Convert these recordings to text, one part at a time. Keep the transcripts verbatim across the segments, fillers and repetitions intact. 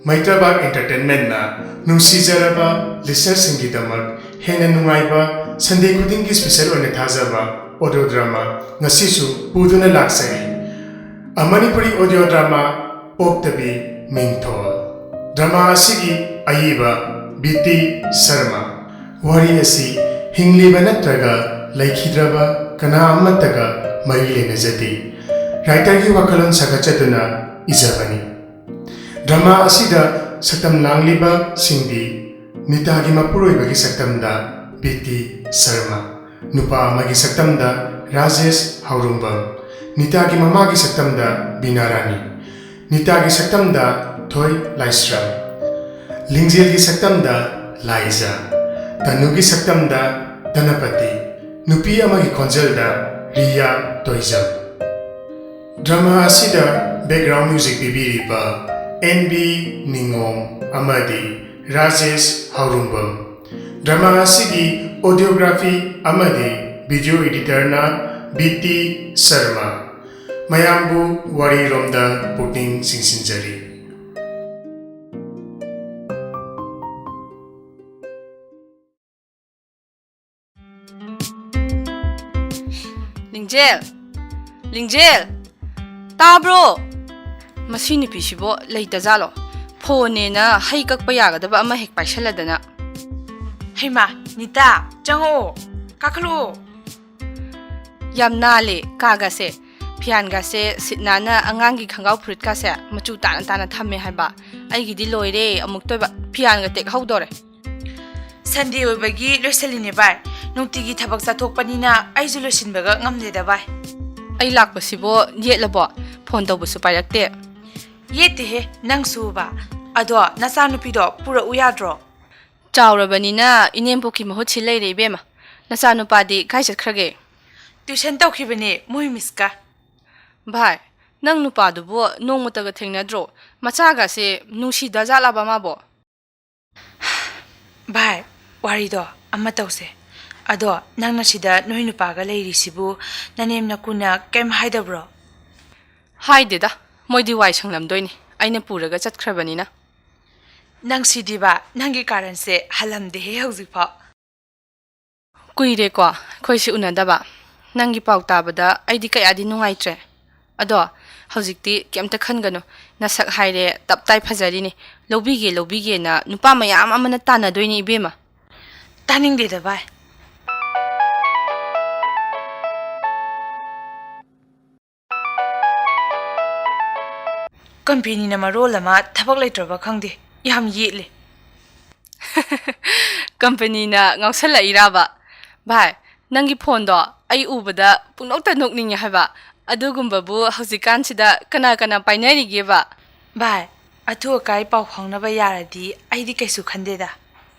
ꯃꯩꯇ꯭ꯔꯕꯥꯛ Entertainmentꯅ ꯅꯨꯡꯁꯤꯖꯔꯕ listenerꯁꯤꯡꯒꯤꯗꯃꯛ ꯍꯦꯟꯅ ꯅꯨꯡꯉꯥꯏꯕ, Sunday ꯈꯨꯗꯤꯡꯒꯤ special ꯑꯣꯏꯅ ꯊꯥꯖꯕ audio drama ꯉꯁꯤꯁꯨ ꯄꯨꯗꯨꯅ ꯂꯥꯛꯆꯔꯤ꯫ A Manipuri audio drama, ꯄꯣꯛꯇꯕꯤ ꯃꯤꯡꯊꯣꯜ꯫ Drama ꯑꯁꯤꯒꯤ ꯑꯏꯕ ꯕꯤ ꯇꯤ ꯁꯔꯃ꯫ ꯋꯥꯔꯤ ꯑꯁꯤ ꯍꯤꯡꯂꯤꯕ ꯅꯠꯇ꯭ꯔꯒ ꯂꯩꯈꯤꯗ꯭ꯔꯕ ꯀꯅꯥ ꯑꯃꯠꯇꯒ ꯃꯔꯤ ꯂꯩꯅꯖꯗꯦ꯫ Writerꯒꯤ ꯋꯥꯈꯜꯂꯣꯟ ꯁꯥꯒꯠꯆꯗꯨꯅ ꯏꯖꯕꯅꯤ꯫ Drama ꯑꯁꯤꯗ ꯁꯛꯇꯝ ꯂꯥꯡꯂꯤꯕꯁꯤꯡꯗꯤ ꯅꯤꯇꯥꯒꯤ ꯃꯄꯨꯔꯣꯏꯕꯒꯤ ꯁꯛꯇꯝꯗ ꯕꯤ ꯇꯤ ꯁꯔꯃ, ꯅꯨꯄꯥ ꯑꯃꯒꯤ ꯁꯛꯇꯝꯗ ꯔꯥꯖꯦꯁ ꯍꯥꯎꯔꯨꯡꯕꯝ, ꯅꯤꯇꯥꯒꯤ ꯃꯃꯥꯒꯤ ꯁꯛꯇꯝꯗ ꯕꯤꯅꯥ ꯔꯥꯅꯤ, ꯅꯤꯇꯥꯒꯤ ꯁꯛꯇꯝꯗ ꯊꯣꯏ ꯂꯥꯏꯁ꯭ꯔꯝ, ꯂꯤꯡꯖꯦꯜꯒꯤ ꯁꯛꯇꯝꯗ ꯂꯥꯏꯖ, ꯇꯅꯨꯒꯤ ꯁꯛꯇꯝꯗ ꯙꯅꯄꯇꯤ, ꯅꯨꯄꯤ ꯑꯃꯒꯤ ꯈꯣꯟꯖꯦꯜꯗ ꯔꯤꯌꯥ ꯇꯣꯏꯖꯝ꯫ Drama ꯑꯁꯤꯗ background music ꯄꯤꯕꯤꯔꯤꯕ ꯑꯦꯟ ꯕꯤ ꯅꯤꯉꯣꯝ ꯑꯃꯗꯤ ꯔꯥꯖꯦꯁ ꯍꯥꯎꯔꯨꯡꯕꯝ꯫ Drama ꯑꯁꯤꯒꯤ audiography ꯑꯃꯗꯤ video editorꯅ ꯕꯤ ꯇꯤ ꯁꯔꯃ꯫ ꯃꯌꯥꯝꯕꯨ ꯋꯥꯔꯤꯔꯣꯝꯗ ꯄꯨꯛꯅꯤꯡ ꯆꯤꯡꯁꯤꯟꯖꯔꯤ꯫ ꯂꯤꯡꯖꯦꯜ! ꯂꯤꯡꯖꯦꯜ! ꯇꯥꯕ꯭ꯔꯣ? ꯃꯁꯤ ꯅꯨꯄꯤꯁꯤꯕꯣ ꯂꯩꯇꯖꯥꯠꯂꯣ? ꯐꯣꯟꯅꯦꯅ ꯍꯩ ꯀꯛꯄ ꯌꯥꯒꯗꯕ ꯑꯃ ꯍꯦꯛ ꯄꯥꯏꯁꯜꯂꯗꯅ꯫ ꯍꯩꯃꯥ, ꯅꯤꯇꯥ, ꯆꯪꯉꯛꯑꯣ, ꯀꯥꯈꯠꯂꯛꯑꯣ꯫ ꯌꯥꯝ ꯅꯥꯜꯂꯦ ꯀꯥꯒꯁꯦ, ꯐꯤꯌꯥꯟꯒꯁꯦ ꯁꯤꯠ ꯅꯥꯟꯅ, ꯑꯉꯥꯡꯒꯤ ꯈꯪꯒꯥꯎ ꯐꯨꯔꯤꯠꯀꯁꯦ ꯃꯆꯨ ꯇꯥꯅ ꯇꯥꯅ ꯊꯝꯃꯦ ꯍꯥꯏꯕ꯫ ꯑꯩꯒꯤꯗꯤ ꯂꯣꯏꯔꯦ, ꯑꯃꯨꯛꯇꯣꯏꯕ, ꯐꯤꯌꯥꯟꯒ ꯇꯦꯛꯍꯧꯗꯣꯔꯦ꯫ Sunday ꯑꯣꯏꯕꯒꯤ ꯂꯣꯏꯁꯜꯂꯤꯅꯦ ꯚꯥꯏ꯫ ꯅꯨꯡꯇꯤꯒꯤ ꯊꯕꯛ ꯆꯠꯊꯣꯛꯄꯅꯤꯅ ꯑꯩꯁꯨ ꯂꯣꯏꯁꯤꯟꯕꯒ ꯉꯝꯗꯦꯗ ꯚꯥꯏ꯫ ꯑꯩ ꯂꯥꯛꯄꯁꯤꯕꯣ ꯌꯦꯠꯂꯕꯣ? ꯐꯣꯟ ꯇꯧꯕꯁꯨ ꯄꯥꯏꯔꯛꯇꯦ꯫ ꯌꯦꯠꯇꯦꯍꯦ, ꯅꯪꯁꯨꯕ꯫ ꯑꯗꯣ ꯅꯆꯥꯅꯨꯄꯤꯗꯣ ꯄꯨꯔꯛꯎ ꯌꯥꯗ꯭ꯔꯣ? ꯆꯥꯎꯔꯕꯅꯤꯅ ꯏꯅꯦꯝꯄꯣꯛꯀꯤ ꯃꯍꯨꯠ ꯁꯤ ꯂꯩꯔꯦ ꯏꯕꯦꯝꯃ꯫ ꯅꯆꯥꯅꯨꯄꯥꯗꯤ ꯀꯥꯏ ꯆꯠꯈ꯭ꯔꯒꯦ? Tuition ꯇꯧꯈꯤꯕꯅꯦ ꯃꯣꯏ ꯃꯤꯁꯀ꯫ ꯚꯥꯏ, ꯅꯪ ꯅꯨꯄꯥꯗꯨꯕꯨ ꯅꯣꯡꯃꯇꯒ ꯊꯦꯡꯅꯗ꯭ꯔꯣ? ꯃꯆꯥꯒꯁꯦ ꯅꯨꯡꯁꯤꯗ ꯖꯥꯠꯂꯕ ꯃꯥꯕꯣ? ꯚꯥꯏ, ꯋꯥꯔꯤꯗꯣ ꯑꯃ ꯇꯧꯁꯦ꯫ ꯑꯗꯣ ꯅꯪꯅ ꯁꯤꯗ ꯅꯣꯏ ꯅꯨꯄꯥꯒ ꯂꯩꯔꯤꯁꯤꯕꯨ ꯅꯅꯦꯝ ꯅꯀꯨꯅ ꯀꯩꯝ ꯍꯥꯏꯗꯕ꯭ꯔꯣ? ꯍꯥꯏꯗꯦꯗ, ꯃꯣꯏꯗꯤ ꯋꯥꯏ ꯁꯪꯂꯝꯗꯣꯏꯅꯤ, ꯑꯩꯅ ꯄꯨꯔꯒ ꯆꯠꯈ꯭ꯔꯕꯅꯤꯅ꯫ ꯅꯪꯁꯤꯗꯤꯕ, ꯅꯪꯒꯤ ꯀꯥꯔꯟꯁꯦ ꯍꯜꯂꯝꯗꯦꯍꯦ ꯍꯧꯖꯤꯛꯐꯥꯎ꯫ ꯀꯨꯏꯔꯦꯀꯣ ꯑꯩꯈꯣꯏꯁꯤ ꯎꯅꯗꯕ꯫ ꯅꯪꯒꯤ ꯄꯥꯎ ꯇꯥꯕꯗ ꯑꯩꯗꯤ ꯀꯌꯥꯗꯤ ꯅꯨꯡꯉꯥꯏꯇ꯭ꯔꯦ꯫ ꯑꯗꯣ ꯍꯧꯖꯤꯛꯇꯤ ꯀꯩꯝꯇ ꯈꯟꯒꯅꯨ꯫ ꯅꯁꯛ ꯍꯥꯏꯔꯦ ꯇꯞ ꯇꯥꯏ ꯐꯖꯔꯤꯅꯤ꯫ ꯂꯧꯕꯤꯒꯦ ꯂꯧꯕꯤꯒꯦꯅ ꯅꯨꯄꯥ ꯃꯌꯥꯝ ꯑꯃꯅ ꯇꯥꯟꯅꯗꯣꯏꯅꯤ ꯏꯕꯦꯝꯃ꯫ ꯇꯥꯅꯤꯡꯗꯦꯗ ꯚꯥꯏ꯫ ꯀꯝꯄꯦꯅꯤꯅ ꯃꯔꯣꯜ ꯑꯃ ꯊꯕꯛ ꯂꯩꯇ꯭ꯔꯕ ꯈꯪꯗꯦ, ꯌꯥꯝ ꯌꯦꯠꯂꯦ꯫ ꯀꯝꯄꯦꯅꯤꯅ ꯉꯥꯎꯁꯜꯂꯛꯏꯔꯕ? ꯚꯥꯏ, ꯅꯪꯒꯤ ꯐꯣꯟꯗꯣ ꯑꯩ ꯎꯕꯗ ꯄꯨꯡꯅꯣꯛꯇ ꯅꯣꯛꯅꯤꯡꯉꯦ ꯍꯥꯏꯕ꯫ ꯑꯗꯨꯒꯨꯝꯕꯕꯨ ꯍꯧꯖꯤꯛꯀꯥꯟꯁꯤꯗ ꯀꯅꯥ ꯀꯅꯥ ꯄꯥꯏꯅꯔꯤꯒꯦꯕ? ꯚꯥꯏ, ꯑꯊꯨ ꯑꯀꯥꯏ ꯄꯥꯎ ꯐꯥꯎꯅꯕ ꯌꯥꯔꯗꯤ ꯑꯩꯗꯤ ꯀꯩꯁꯨ ꯈꯟꯗꯦꯗ꯫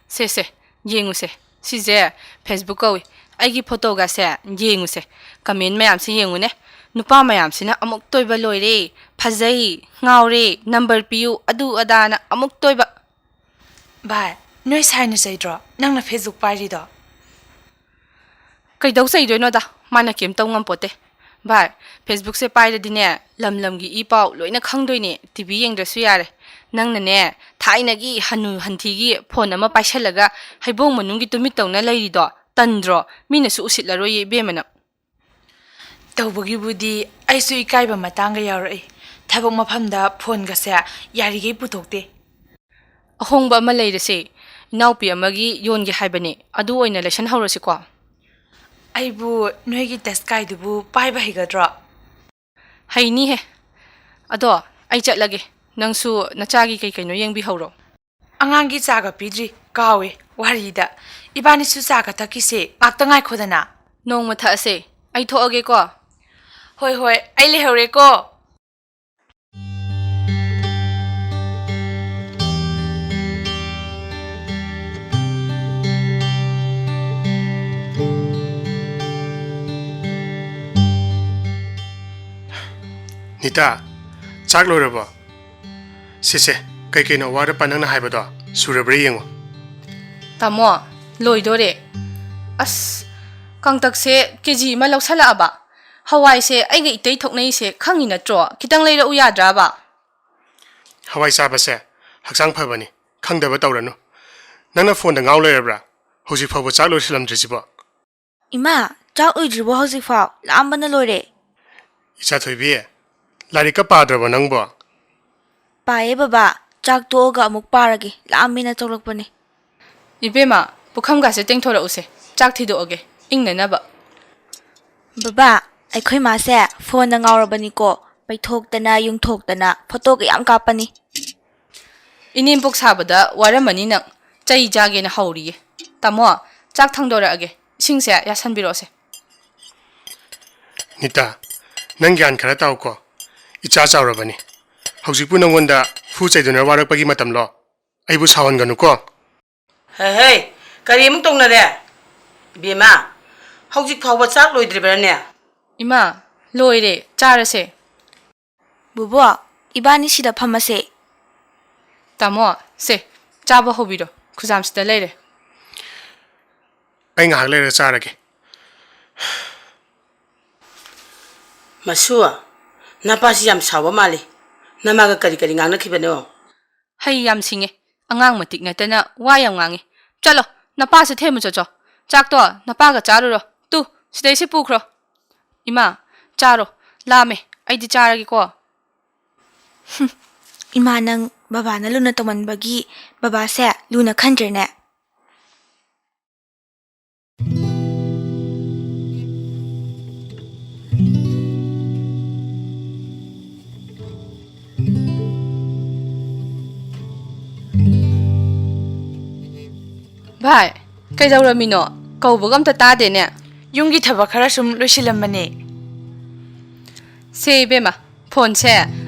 ꯁꯦ ꯁꯦ, ꯌꯦꯡꯉꯨꯁꯦ꯫ ꯁꯤꯁꯦ Facebook ꯀꯧꯏ꯫ ꯑꯩꯒꯤ ꯐꯣꯇꯣꯒꯁꯦ ꯌꯦꯡꯉꯨꯁꯦ꯫ ꯀꯃꯦꯟ ꯃꯌꯥꯝꯁꯦ ꯌꯦꯡꯉꯨꯅꯦ꯫ ꯅꯨꯄꯥ ꯃꯌꯥꯝꯁꯤꯅ ꯑꯃꯨꯛ ꯇꯣꯏꯕ ꯂꯣꯏꯔꯦ, ꯐꯖꯩ, ꯉꯥꯎꯔꯦ, ꯅꯝꯕꯔ ꯄꯤꯌꯨ, ꯑꯗꯨ ꯑꯗꯥꯅ ꯑꯃꯨꯛ ꯇꯣꯏꯕ꯫ ꯚꯥꯏ, ꯅꯣꯏ ꯁꯥꯏꯅ ꯆꯩꯗ꯭ꯔꯣ ꯅꯪꯅ Facebook ꯄꯥꯏꯔꯤꯗꯣ? ꯀꯩꯗꯧ ꯆꯩꯗꯣꯏꯅꯣꯗ, ꯃꯥꯅ ꯀꯩꯝ ꯇꯧ ꯉꯝꯄꯣꯠꯇꯦ꯫ ꯚꯥꯏ, Facebook ꯁꯦ ꯄꯥꯏꯔꯗꯤꯅꯦ, ꯂꯝ ꯂꯝꯒꯤ ꯏ ꯄꯥꯎ ꯂꯣꯏꯅ ꯈꯪꯗꯣꯏꯅꯦ, ꯇꯤ ꯚꯤ ꯌꯦꯡꯗ꯭ꯔꯁꯨ ꯌꯥꯔꯦ꯫ ꯅꯪꯅꯅꯦ, ꯊꯥꯏꯅꯒꯤ ꯍꯅꯨ ꯍꯟꯊꯤꯒꯤ ꯐꯣꯟ ꯑꯃ ꯄꯥꯏꯁꯜꯂꯒ ꯍꯩꯕꯣꯡ ꯃꯅꯨꯡꯒꯤ ꯇꯨꯃꯤꯠꯇꯧꯅ ꯂꯩꯔꯤꯗꯣ ꯇꯟꯗ꯭ꯔꯣ? ꯃꯤꯅꯁꯨ ꯎꯁꯤꯠꯂꯔꯣꯏꯌꯦ ꯏꯕꯦꯝꯃ ꯅꯪ꯫ ꯇꯧꯕꯒꯤꯕꯨꯗꯤ ꯑꯩꯁꯨ ꯏꯀꯥꯏꯕ ꯃꯇꯥꯡꯒ ꯌꯥꯎꯔꯛꯏ꯫ ꯊꯕꯛ ꯃꯐꯝꯗ ꯐꯣꯟꯒꯁꯦ ꯌꯥꯔꯤꯈꯩ ꯄꯨꯊꯣꯛꯇꯦ꯫ ꯑꯍꯣꯡꯕ ꯑꯃ ꯂꯩꯔꯁꯦ꯫ ꯏꯅꯥꯎꯄꯤ ꯑꯃꯒꯤ ꯌꯣꯟꯒꯦ ꯍꯥꯏꯕꯅꯦ, ꯑꯗꯨ ꯑꯣꯏꯅ ꯂꯩꯁꯟꯍꯧꯔꯁꯤꯀꯣ꯫ ꯑꯩꯕꯨ ꯅꯣꯏꯒꯤ ꯇꯁꯀꯥꯏꯗꯨꯕꯨ ꯄꯥꯏꯕ ꯍꯩꯒꯗ꯭ꯔꯣ? ꯍꯩꯅꯤꯍꯦ꯫ ꯑꯗꯣ ꯑꯩ ꯆꯠꯂꯒꯦ, ꯅꯪꯁꯨ ꯅꯆꯥꯒꯤ ꯀꯩ ꯀꯩꯅꯣ ꯌꯦꯡꯕꯤꯍꯧꯔꯣ꯫ ꯑꯉꯥꯡꯒꯤ ꯆꯥꯒ ꯄꯤꯗ꯭ꯔꯤ, ꯀꯥꯎꯋꯦ꯫ ꯋꯥꯔꯤꯗ, ꯏꯕꯥꯅꯤꯁꯨ ꯆꯥꯒ ꯊꯛꯈꯤꯁꯦ, ꯉꯥꯛꯇ ꯉꯥꯏꯈꯣꯗꯅ꯫ ꯅꯣꯡꯃ ꯊꯛꯑꯁꯦ꯫ ꯑꯩ ꯊꯣꯛꯑꯒꯦꯀꯣ꯫ ꯍꯣꯏ ꯍꯣꯏ, ꯑꯩ ꯂꯩꯍꯧꯔꯦꯀꯣ꯫ ꯅꯤꯇꯥ, ꯆꯥꯛ ꯂꯣꯏꯔꯕꯣ? ꯁꯦ ꯁꯦ, ꯀꯩ ꯀꯩꯅꯣ ꯋꯥꯠꯄ ꯅꯪꯅ ꯍꯥꯏꯕꯗꯣ ꯁꯨꯔꯕ꯭ꯔꯥ ꯌꯦꯡꯉꯣ꯫ ꯇꯥꯃꯣ, ꯂꯣꯏꯗꯣꯔꯦ꯫ ꯑꯁ, ꯀꯪꯇꯛꯁꯦ ꯀꯦ ꯖꯤ ꯑꯃ ꯂꯧꯁꯜꯂꯛꯑꯕ? ꯍꯋꯥꯏꯁꯦ ꯑꯩꯒ ꯏꯇꯩ ꯊꯣꯛꯅꯩꯁꯦ ꯈꯪꯉꯤ ꯅꯠꯇ꯭ꯔꯣ? ꯈꯤꯇꯪ ꯂꯩꯔꯛꯎ ꯌꯥꯗ꯭ꯔꯕ? ꯍꯋꯥꯏ ꯆꯥꯕꯁꯦ ꯍꯛꯆꯥꯡ ꯐꯕꯅꯤ꯫ ꯈꯪꯗꯕ ꯇꯧꯔꯅꯨ꯫ ꯅꯪꯅ ꯐꯣꯟꯗ ꯉꯥꯎ ꯂꯩꯔꯕ꯭ꯔꯥ? ꯍꯧꯖꯤꯛ ꯐꯥꯎꯕ ꯆꯥꯛ ꯂꯣꯏꯁꯤꯜꯂꯝꯗ꯭ꯔꯤꯁꯤꯕꯣ? ꯏꯃꯥ, ꯆꯥꯛ ꯂꯣꯏꯗ꯭ꯔꯤꯕꯣ ꯍꯧꯖꯤꯛꯐꯥꯎ? ꯂꯥꯝꯕꯅ ꯂꯣꯏꯔꯦ꯫ ꯏꯆꯥ ꯊꯣꯏꯕꯤ, ꯂꯥꯏꯔꯤꯛꯀ ꯄꯥꯗ꯭ꯔꯕꯣ ꯅꯪꯕꯣ? ꯄꯥꯏꯌꯦ ꯕꯕꯥ, ꯆꯥꯛ ꯇꯣꯛꯑꯒ ꯑꯃꯨꯛ ꯄꯥꯔꯒꯦ, ꯂꯥꯝꯃꯦꯅ ꯊꯣꯛꯂꯛꯄꯅꯦ꯫ ꯏꯕꯦꯝꯃ, ꯄꯨꯈꯝꯒꯥꯁꯦ ꯇꯦꯡꯊꯣꯔꯛꯎꯁꯦ, ꯆꯥꯛ ꯊꯤꯗꯣꯛꯑꯒꯦ, ꯏꯪꯅꯅꯕ꯫ ꯕꯕꯥ, ꯑꯩꯈꯣꯏ ꯃꯥꯁꯦ ꯐꯣꯟꯗ ꯉꯥꯎꯔꯕꯅꯤꯀꯣ, ꯄꯩꯊꯣꯛꯇꯅ ꯌꯨꯡꯊꯣꯛꯇꯅ ꯐꯣꯇꯣꯒ ꯌꯥꯝ ꯀꯥꯞꯄꯅꯤ꯫ ꯏꯅꯦꯝꯄꯣꯛ ꯁꯥꯕꯗ ꯋꯥꯔꯝꯃꯅꯤ ꯅꯪ, ꯆꯩ ꯆꯥꯒꯦꯅ ꯍꯧꯔꯤꯌꯦ꯫ ꯇꯥꯃꯣ, ꯆꯥꯛ ꯊꯥꯡꯗꯣꯔꯛꯑꯒꯦ, ꯏꯁꯤꯡꯁꯦ ꯌꯥꯁꯟꯕꯤꯔꯛꯑꯣꯁꯦ꯫ ꯅꯤꯇꯥ, ꯅꯪ ꯒ꯭ꯌꯥꯟ ꯈꯔ ꯇꯥꯎꯀꯣ꯫ ꯏꯆꯥ ꯆꯥꯎꯔꯕꯅꯤ꯫ ꯍꯧꯖꯤꯛꯄꯨ ꯅꯪꯉꯣꯟꯗ ꯐꯨ ꯆꯩꯗꯨꯅ ꯋꯥꯔꯛꯄꯒꯤ ꯃꯇꯝꯂꯣ? ꯑꯩꯕꯨ ꯁꯥꯎꯍꯟꯒꯅꯨꯀꯣ꯫ ꯍꯦ ꯍꯦ, ꯀꯔꯤ ꯑꯃꯨꯛ ꯇꯧꯅꯔꯦ? ꯏꯕꯦꯝꯃ, ꯍꯧꯖꯤꯛ ꯐꯥꯎꯕ ꯆꯥꯛ ꯂꯣꯏꯗ꯭ꯔꯤꯕ꯭ꯔꯥꯅꯦ? ꯏꯃꯥ, ꯂꯣꯏꯔꯦ, ꯆꯥꯔꯁꯦ꯫ ꯕꯨꯕꯣꯛ, ꯏꯕꯥꯅꯤ ꯁꯤꯗ ꯐꯝꯃꯁꯦ꯫ ꯇꯥꯃꯣ, ꯁꯦ, ꯆꯥꯕ ꯍꯧꯕꯤꯔꯣ, ꯈꯨꯖꯥꯝꯁꯤꯗ ꯂꯩꯔꯦ꯫ ꯑꯩ ꯉꯥꯏꯍꯥꯛ ꯂꯩꯔꯒ ꯆꯥꯔꯒꯦ꯫ ꯃꯁꯨ, ꯅꯄꯥꯁꯤ ꯌꯥꯝ ꯁꯥꯎꯕ ꯃꯥꯜꯂꯤ꯫ ꯅꯃꯥꯒ ꯀꯔꯤ ꯀꯔꯤ ꯉꯥꯡꯅꯈꯤꯕꯅꯣ? ꯍꯩ ꯌꯥꯝ ꯁꯤꯡꯉꯦ꯫ ꯑꯉꯥꯡ ꯃꯇꯤꯛ ꯅꯠꯇꯅ ꯋꯥ ꯌꯥꯝ ꯉꯥꯡꯉꯦ꯫ ꯆꯠꯂꯣ, ꯅꯄꯥꯁꯨ ꯊꯦꯝꯃꯨ ꯆꯠꯆꯣ꯫ ꯆꯥꯛꯇꯣ ꯅꯄꯥꯒ ꯆꯥꯔꯨꯔꯣ꯫ ꯇꯨ, ꯁꯤꯗꯩꯁꯤ ꯄꯨꯈ꯭ꯔꯣ꯫ ꯏꯃꯥ, ꯆꯥꯔꯣ꯫ ꯂꯥꯝꯃꯦ꯫ ꯑꯩꯗꯤ ꯆꯥꯔꯒꯦꯀꯣ꯫ ꯍꯨꯝ, ꯏꯃꯥ, ꯅꯪ ꯕꯕꯥꯅ ꯂꯨꯅ ꯇꯧꯃꯟꯕꯒꯤ ꯕꯕꯥꯁꯦ ꯂꯨꯅ ꯈꯟꯗ꯭ꯔꯦꯅꯦ꯫ ꯚꯥꯏ, ꯀꯩꯗꯧꯔꯝꯃꯤꯅꯣ? ꯀꯧꯕꯒ ꯑꯝꯇ ꯇꯥꯗꯦꯅꯦ꯫ ꯌꯨꯝꯒꯤ ꯊꯕꯛ ꯈꯔ ꯁꯨꯝ ꯂꯣꯏꯁꯤꯜꯂꯝꯕꯅꯦ꯫ ꯁꯦ ꯏꯕꯦꯝꯃ, ꯐꯣꯟꯁꯦ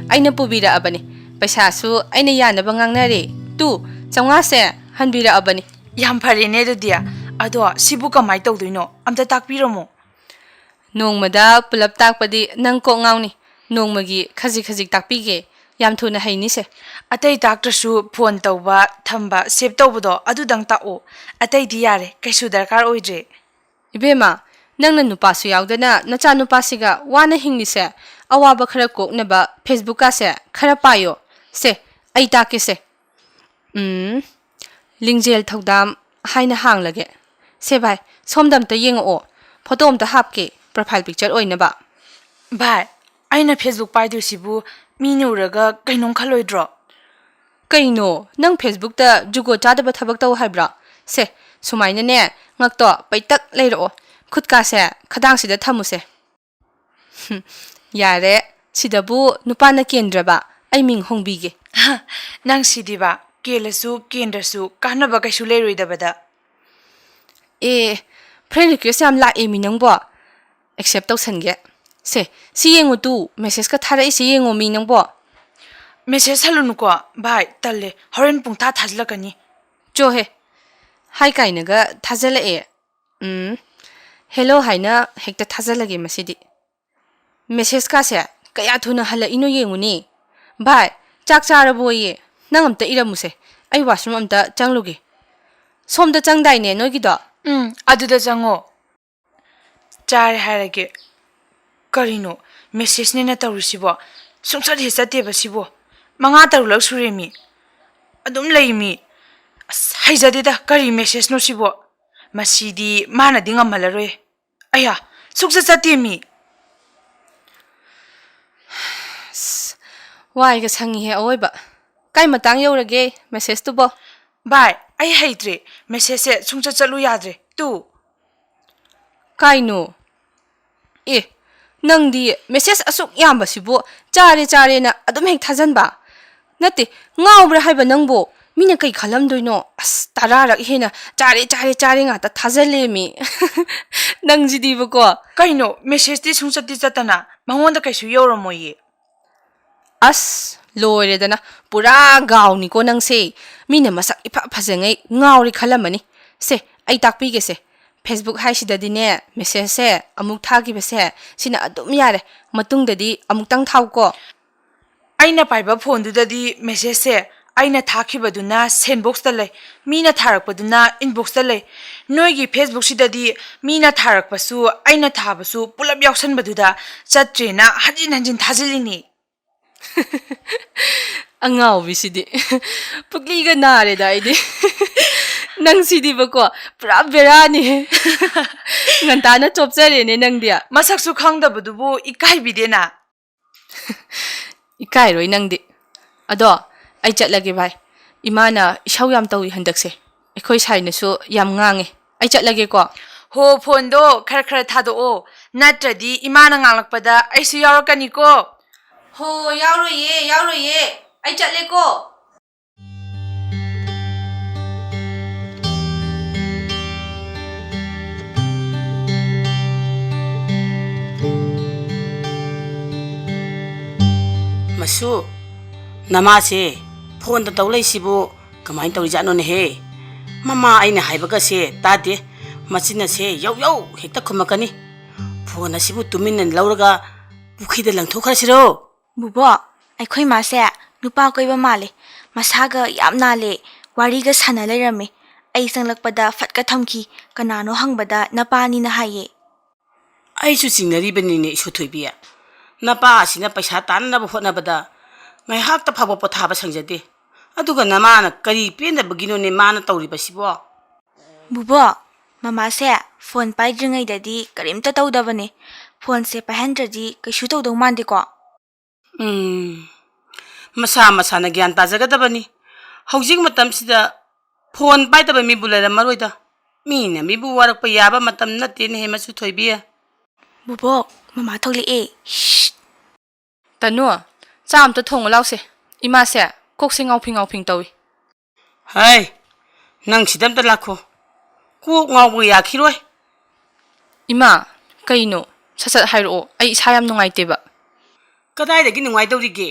ꯑꯩꯅ ꯄꯨꯕꯤꯔꯛꯑꯕꯅꯤ꯫ ꯄꯩꯁꯥꯁꯨ ꯑꯩꯅ ꯌꯥꯅꯕ ꯉꯥꯡꯅꯔꯦ꯫ ꯇꯨ, ꯆꯥꯝꯃꯉꯥꯁꯦ ꯍꯟꯕꯤꯔꯛꯑꯕꯅꯤ꯫ ꯌꯥꯝ ꯐꯔꯦꯅꯦ ꯑꯗꯨꯗꯤ꯫ ꯑꯗꯣ ꯁꯤꯕꯨ ꯀꯃꯥꯏ ꯇꯧꯗꯣꯏꯅꯣ? ꯑꯝꯇ ꯇꯥꯛꯄꯤꯔꯝꯃꯣ꯫ ꯅꯣꯡꯃꯗ ꯄꯨꯂꯞ ꯇꯥꯛꯄꯗꯤ ꯅꯪ ꯀꯣꯛ ꯉꯥꯎꯅꯤ꯫ ꯅꯣꯡꯃꯒꯤ ꯈꯖꯤꯛ ꯈꯖꯤꯛ ꯇꯥꯛꯄꯤꯒꯦ꯫ ꯌꯥꯝ ꯊꯨꯅ ꯍꯩꯅꯤꯁꯦ꯫ ꯑꯇꯩ ꯇꯥꯛꯇ꯭ꯔꯁꯨ ꯐꯣꯟ ꯇꯧꯕ, ꯊꯝꯕ, ꯁꯦꯚ ꯇꯧꯕꯗꯣ ꯑꯗꯨꯗꯪ ꯇꯥꯛꯑꯣ꯫ ꯑꯇꯩꯗꯤ ꯌꯥꯔꯦ, ꯀꯩꯁꯨ ꯗꯔꯀꯥꯔ ꯑꯣꯏꯗ꯭ꯔꯦ꯫ ꯏꯕꯦꯝꯃ, ꯅꯪꯅ ꯅꯨꯄꯥꯁꯨ ꯌꯥꯎꯗꯅ ꯅꯆꯥꯅꯨꯄꯥꯁꯤꯒ ꯋꯥꯅ ꯍꯤꯡꯂꯤꯁꯦ, ꯑꯋꯥꯕ ꯈꯔ ꯀꯣꯛꯅꯕ Facebook ꯀꯥꯁꯦ ꯈꯔ ꯄꯥꯏꯌꯣ꯫ ꯁꯦ, ꯑꯩ ꯇꯥꯛꯀꯦꯁꯦ꯫ ꯎꯝ, ꯂꯤꯡꯖꯦꯜ ꯊꯧꯗꯥꯝ ꯍꯥꯏꯅ ꯍꯥꯡꯂꯒꯦ꯫ ꯁꯦ ꯚꯥꯏ, ꯁꯣꯝꯗ ꯑꯝꯇ ꯌꯦꯡꯉꯛꯑꯣ꯫ ꯐꯣꯇꯣ ꯑꯝꯇ ꯍꯥꯞꯀꯦ, profile picture ꯑꯣꯏꯅꯕ꯫ ꯚꯥꯏ, ꯑꯩꯅ Facebook ꯄꯥꯏꯗꯣꯏꯁꯤꯕꯨ ꯃꯤꯅ ꯎꯔꯒ ꯀꯩꯅꯣꯝ ꯈꯜꯂꯣꯏꯗ꯭ꯔꯣ? ꯀꯩꯅꯣ, ꯅꯪ Facebookꯇ ꯖꯨꯒꯣꯠ ꯆꯥꯗꯕ ꯊꯕꯛ ꯇꯧ ꯍꯥꯏꯕ꯭ꯔꯣ? ꯁꯦ, ꯁꯨꯃꯥꯏꯅꯅꯦ, ꯉꯛꯇꯣ ꯄꯩꯇꯛ ꯂꯩꯔꯛꯑꯣ꯫ ꯈꯨꯠꯀꯥꯁꯦ ꯈꯗꯥꯡꯁꯤꯗ ꯊꯝꯃꯨꯁꯦ꯫ ꯍꯨꯝ, ꯌꯥꯔꯦ, ꯁꯤꯗꯕꯨ ꯅꯨꯄꯥꯅ ꯀꯦꯟꯗ꯭ꯔꯕ? ꯑꯩ ꯃꯤꯡ ꯍꯣꯡꯕꯤꯒꯦ꯫ ꯅꯪ ꯁꯤꯗꯤꯕ, ꯀꯦꯜꯂꯁꯨ ꯀꯦꯟꯗ꯭ꯔꯁꯨ ꯀꯥꯟꯅꯕ ꯀꯩꯁꯨ ꯂꯩꯔꯣꯏꯗꯕꯗ꯫ ꯑꯦ, friend request ꯌꯥꯝ ꯂꯥꯛꯑꯦ ꯃꯤ ꯅꯪꯕꯣ꯫ Accept ꯇꯧꯁꯟꯒꯦ꯫ ꯁꯦ, ꯁꯤ ꯌꯦꯡꯉꯨ ꯇꯨ, messageꯀ ꯊꯥꯔꯛꯏꯁꯦ ꯌꯦꯡꯉꯣ ꯃꯤ ꯅꯪꯕꯣ꯫ Message ꯍꯜꯂꯨꯅꯨꯀꯣ, ꯚꯥꯏ, ꯇꯜꯂꯦ, ꯍꯣꯔꯦꯟ ꯄꯨꯡꯊꯥ ꯊꯥꯖꯤꯜꯂꯛꯀꯅꯤ꯫ ꯆꯣꯍꯦ, ꯍꯥꯏ ꯀꯥꯏꯅꯒ ꯊꯥꯖꯤꯜꯂꯛꯑꯦ꯫ ꯎꯝ, hello ꯍꯥꯏꯅ ꯍꯦꯛꯇ ꯊꯥꯖꯤꯜꯂꯒꯦ ꯃꯁꯤꯗꯤ꯫ Messageꯀꯥꯁꯦ ꯀꯌꯥ ꯊꯨꯅ ꯍꯜꯂꯛꯏꯅꯣ ꯌꯦꯡꯉꯨꯅꯦ꯫ ꯚꯥꯏ, ꯆꯥꯛ ꯆꯥꯔꯕꯣꯌꯦ? ꯅꯪ ꯑꯝꯇ ꯏꯔꯝꯃꯨꯁꯦ, ꯑꯩ washroom ꯑꯝꯇ ꯆꯪꯂꯨꯒꯦ꯫ ꯁꯣꯝꯗ ꯆꯪꯗꯥꯏꯅꯦ ꯅꯣꯏꯒꯤꯗꯣ? ꯎꯝ, ꯑꯗꯨꯗ ꯆꯪꯉꯣ꯫ ꯆꯥꯔꯦ ꯍꯥꯏꯔꯒꯦ꯫ ꯀꯔꯤꯅꯣ, messageꯅꯦꯅ ꯇꯧꯔꯤꯁꯤꯕꯣ? ꯁꯨꯡꯆꯠ ꯍꯦꯛ ꯆꯠꯇꯦꯕ ꯁꯤꯕꯣ꯫ ꯃꯉꯥ ꯇꯔꯨꯛꯂꯛ ꯁꯨꯔꯦꯃꯤ꯫ ꯑꯗꯨꯝ ꯂꯩꯃꯤ꯫ ꯑꯁ, ꯍꯩꯖꯗꯦꯗ, ꯀꯔꯤ messageꯅꯣ ꯁꯤꯕꯣ? ꯃꯁꯤꯗꯤ ꯃꯥꯅꯗꯤ ꯉꯝꯍꯜꯂꯔꯣꯏ꯫ ꯑꯌꯥ, ꯁꯨꯛꯆꯠ ꯆꯠꯇꯦꯃꯤ꯫ ꯑꯁ, ꯋꯥꯏꯒ ꯁꯪꯉꯤꯍꯦ ꯑꯑꯣꯏꯕ꯫ ꯀꯥꯏ ꯃꯇꯥꯡ ꯌꯧꯔꯒꯦ messageꯇꯨꯕꯣ? ꯚꯥꯏ, ꯑꯩ ꯍꯩꯇ꯭ꯔꯦ꯫ Messageꯁꯦ ꯁꯨꯡꯆꯠ ꯆꯠꯂꯨ ꯌꯥꯗ꯭ꯔꯦ꯫ ꯇꯨ꯫ ꯀꯥꯏꯅꯣ? ꯑꯦ, ꯅꯪꯗꯤ message ꯑꯁꯨꯛ ꯌꯥꯝꯕꯁꯤꯕꯨ ꯆꯥꯔꯦ ꯆꯥꯔꯦꯅ ꯑꯗꯨꯝ ꯍꯦꯛ ꯊꯥꯖꯟꯕ? ꯅꯠꯇꯦ, ꯉꯥꯎꯕ꯭ꯔꯥ ꯍꯥꯏꯕ ꯅꯪꯕꯨ? ꯃꯤꯅ ꯀꯩ ꯈꯜꯂꯝꯗꯣꯏꯅꯣ? ꯑꯁ, ꯇꯔꯥꯔꯛ ꯍꯦꯟꯅ "ꯆꯥꯔꯦ, ꯆꯥꯔꯦ, ꯆꯥꯔꯦ" ꯉꯥꯛꯇ ꯊꯥꯖꯜꯂꯦꯃꯤ꯫ ꯅꯪꯁꯤꯗꯤꯕꯀꯣ꯫ ꯀꯩꯅꯣ, messageꯇꯤ ꯁꯨꯡꯆꯠꯇꯤ ꯆꯠꯇꯅ? ꯃꯉꯣꯟꯗ ꯀꯩꯁꯨ ꯌꯧꯔꯝꯃꯣꯏꯌꯦ꯫ ꯑꯁ, ꯂꯣꯏꯔꯦꯗꯅ, ꯄꯨꯔꯥ ꯒꯥꯎꯅꯤꯀꯣ ꯅꯪꯁꯦ꯫ ꯃꯤꯅ ꯃꯁꯛ ꯏꯐ ꯐꯖꯉꯩ ꯉꯥꯎꯔꯦ ꯈꯜꯂꯝꯃꯅꯤ꯫ ꯁꯦ, ꯑꯩ ꯇꯥꯛꯄꯤꯒꯦꯁꯦ꯫ Facebook ꯍꯥꯏꯁꯤꯗꯗꯤꯅꯦ, messageꯁꯦ ꯑꯃꯨꯛ ꯊꯥꯈꯤꯕꯁꯦ, ꯁꯤꯅ ꯑꯗꯨꯝ ꯌꯥꯔꯦ꯫ ꯃꯇꯨꯡꯗꯗꯤ ꯑꯃꯨꯛꯇꯪ ꯊꯥꯎꯀꯣ꯫ ꯑꯩꯅ ꯄꯥꯏꯕ phoneꯗꯨꯗꯗꯤ messageꯁꯦ ꯑꯩꯅ ꯊꯥꯈꯤꯕꯗꯨꯅ sendboxꯇ ꯂꯩ, ꯃꯤꯅ ꯊꯥꯔꯛꯄꯗꯨꯅ inboxꯇ ꯂꯩ꯫ ꯅꯣꯏꯒꯤ Facebookꯁꯤꯗꯗꯤ ꯃꯤꯅ ꯊꯥꯔꯛꯄꯁꯨ ꯑꯩꯅ ꯊꯥꯕꯁꯨ ꯄꯨꯂꯞ ꯌꯥꯎꯁꯟꯕꯗꯨꯗ ꯆꯠꯇ꯭ꯔꯦꯅ ꯍꯟꯖꯤꯟ ꯍꯟꯖꯤꯟ ꯊꯥꯖꯤꯜꯂꯤꯅꯤ꯫ ꯑꯉꯥꯎꯕꯤꯁꯤꯗꯤ꯫ ꯄꯨꯛꯂꯤꯒ ꯅꯥꯔꯦꯗ ꯑꯩꯗꯤ꯫ ꯅꯪꯁꯤꯗꯤꯕꯀꯣ, ꯄꯨꯔꯥ ꯕꯦꯔꯥꯅꯤꯍꯦ꯫ ꯉꯟꯇꯥꯅ ꯆꯣꯞꯆꯔꯦꯅꯦ ꯅꯪꯗꯤ꯫ ꯃꯁꯛꯁꯨ ꯈꯪꯗꯕꯗꯨꯕꯨ ꯏꯀꯥꯏꯕꯤꯗꯦꯅ꯫ ꯏꯀꯥꯏꯔꯣꯏ ꯅꯪꯗꯤ꯫ ꯑꯗꯣ ꯑꯩ ꯆꯠꯂꯒꯦ ꯚꯥꯏ꯫ ꯏꯃꯥꯅ ꯏꯁꯧ ꯌꯥꯝ ꯇꯧꯏ ꯍꯟꯗꯛꯁꯦ꯫ ꯑꯩꯈꯣꯏ ꯁꯥꯏꯅꯁꯨ ꯌꯥꯝ ꯉꯥꯡꯉꯦ꯫ ꯑꯩ ꯆꯠꯂꯒꯦꯀꯣ꯫ ꯍꯣ, ꯐꯣꯟꯗꯣ ꯈꯔ ꯈꯔ ꯊꯥꯗꯣꯛꯑꯣ, ꯅꯠꯇ꯭ꯔꯗꯤ ꯏꯃꯥꯅ ꯉꯥꯡꯂꯛꯄꯗ ꯑꯩꯁꯨ ꯌꯥꯎꯔꯛꯀꯅꯤꯀꯣ꯫ ꯍꯣ, ꯌꯥꯎꯔꯣꯏꯌꯦ, ꯌꯥꯎꯔꯣꯏꯌꯦ꯫ ꯑꯩ ꯆꯠꯂꯦꯀꯣ꯫ ꯃꯁꯨ, ꯅꯃꯥꯁꯦ ꯐꯣꯟꯗ ꯇꯧ ꯂꯩꯁꯤꯕꯨ ꯀꯃꯥꯏꯅ ꯇꯧꯔꯤꯖꯥꯠꯅꯣꯅꯦꯍꯦ? ꯃꯃꯥ ꯑꯩꯅ ꯍꯥꯏꯕꯒꯁꯦ ꯇꯥꯗꯦ꯫ ꯃꯆꯤꯟ ꯑꯁꯦ ꯌꯧ ꯌꯧ ꯍꯦꯛꯇ ꯈꯨꯝꯃꯛꯀꯅꯤ꯫ ꯐꯣꯟ ꯑꯁꯤꯕꯨ ꯇꯨꯃꯤꯟꯅ ꯂꯧꯔꯒ ꯄꯨꯈ꯭ꯔꯤꯗ ꯂꯪꯊꯣꯛꯈ꯭ꯔꯁꯤꯔꯣ? ꯕꯨꯕꯣꯛ, ꯑꯩꯈꯣꯏ ꯃꯥꯁꯦ ꯅꯨꯄꯥ ꯀꯣꯏꯕ ꯃꯥꯜꯂꯦ꯫ ꯃꯁꯥꯒ ꯌꯥꯝ ꯅꯥꯜꯂꯦ꯫ ꯋꯥꯔꯤꯒ ꯁꯥꯟꯅ ꯂꯩꯔꯝꯃꯦ꯫ ꯑꯩ ꯆꯪꯂꯛꯄꯗ ꯐꯠꯀ ꯊꯝꯈꯤ꯫ ꯀꯅꯥꯅꯣ ꯍꯪꯕꯗ ꯅꯄꯥꯅꯤꯅ ꯍꯥꯏꯌꯦ꯫ ꯑꯩꯁꯨ ꯆꯤꯡꯅꯔꯤꯕꯅꯤꯅꯦ ꯏꯁꯨꯊꯣꯏꯕꯤ꯫ ꯅꯄꯥ ꯑꯁꯤꯅ ꯄꯩꯁꯥ ꯇꯥꯟꯅꯅꯕ ꯍꯣꯠꯅꯕꯗ ꯉꯥꯏꯍꯥꯛꯇ ꯐꯥꯎꯕ ꯄꯣꯊꯥꯕ ꯁꯪꯖꯗꯦ꯫ ꯑꯗꯨꯒ ꯅꯃꯥꯅ ꯀꯔꯤ ꯄꯦꯟꯗꯕꯒꯤꯅꯣꯅꯦ ꯃꯥꯅ ꯇꯧꯔꯤꯕꯁꯤꯕꯣ? ꯕꯨꯕꯣꯛ, ꯃꯃꯥꯁꯦ ꯐꯣꯟ ꯄꯥꯏꯗ꯭ꯔꯤꯉꯩꯗꯗꯤ ꯀꯔꯤꯝꯇ ꯇꯧꯗꯕꯅꯦ꯫ ꯐꯣꯟꯁꯦ ꯄꯥꯏꯍꯟꯗ꯭ꯔꯗꯤ ꯀꯩꯁꯨ ꯇꯧꯗꯧ ꯃꯥꯟꯗꯦꯀꯣ꯫ ꯎꯝ, ꯃꯁꯥ ꯃꯁꯥꯅ ꯒ꯭ꯌꯥꯟ ꯇꯥꯖꯒꯗꯕꯅꯤ꯫ ꯍꯧꯖꯤꯛ ꯃꯇꯝꯁꯤꯗ ꯐꯣꯟ ꯄꯥꯏꯗꯕ ꯃꯤꯕꯨ ꯂꯩꯔꯝꯃꯔꯣꯏꯗ꯫ ꯃꯤꯅ ꯃꯤꯕꯨ ꯋꯥꯔꯛꯄ ꯌꯥꯕ ꯃꯇꯝ ꯅꯠꯇꯦꯅꯦꯍꯦ, ꯃꯁꯨ ꯊꯣꯏꯕꯤ꯫ ꯕꯨꯕꯣꯛ, ꯃꯃꯥ ꯊꯣꯛꯂꯛꯑꯦ꯫ ꯁꯤꯠ꯫ ꯇꯅꯨ, ꯆꯥ ꯑꯝꯇ ꯊꯣꯡꯉꯨ ꯂꯥꯎꯁꯦ꯫ ꯏꯃꯥꯁꯦ ꯀꯣꯛꯁꯦ ꯉꯥꯎꯐꯤꯡ ꯉꯥꯎꯐꯤꯡ ꯇꯧꯏ꯫ ꯍꯩ, ꯅꯪ ꯁꯤꯗ ꯑꯝꯇ ꯂꯥꯛꯈꯣ꯫ ꯀꯣꯛ ꯉꯥꯎꯕꯒ ꯌꯥꯈꯤꯔꯣꯏ꯫ ꯏꯃꯥ, ꯀꯩꯅꯣ? ꯁꯠ ꯁꯠ ꯍꯥꯏꯔꯛꯑꯣ, ꯑꯩ ꯏꯁꯥ ꯌꯥꯝ ꯅꯨꯡꯉꯥꯏꯇꯦꯕ꯫ ꯀꯗꯥꯏꯗꯒꯤ ꯅꯨꯡꯉꯥꯏꯗꯧꯔꯤꯒꯦ?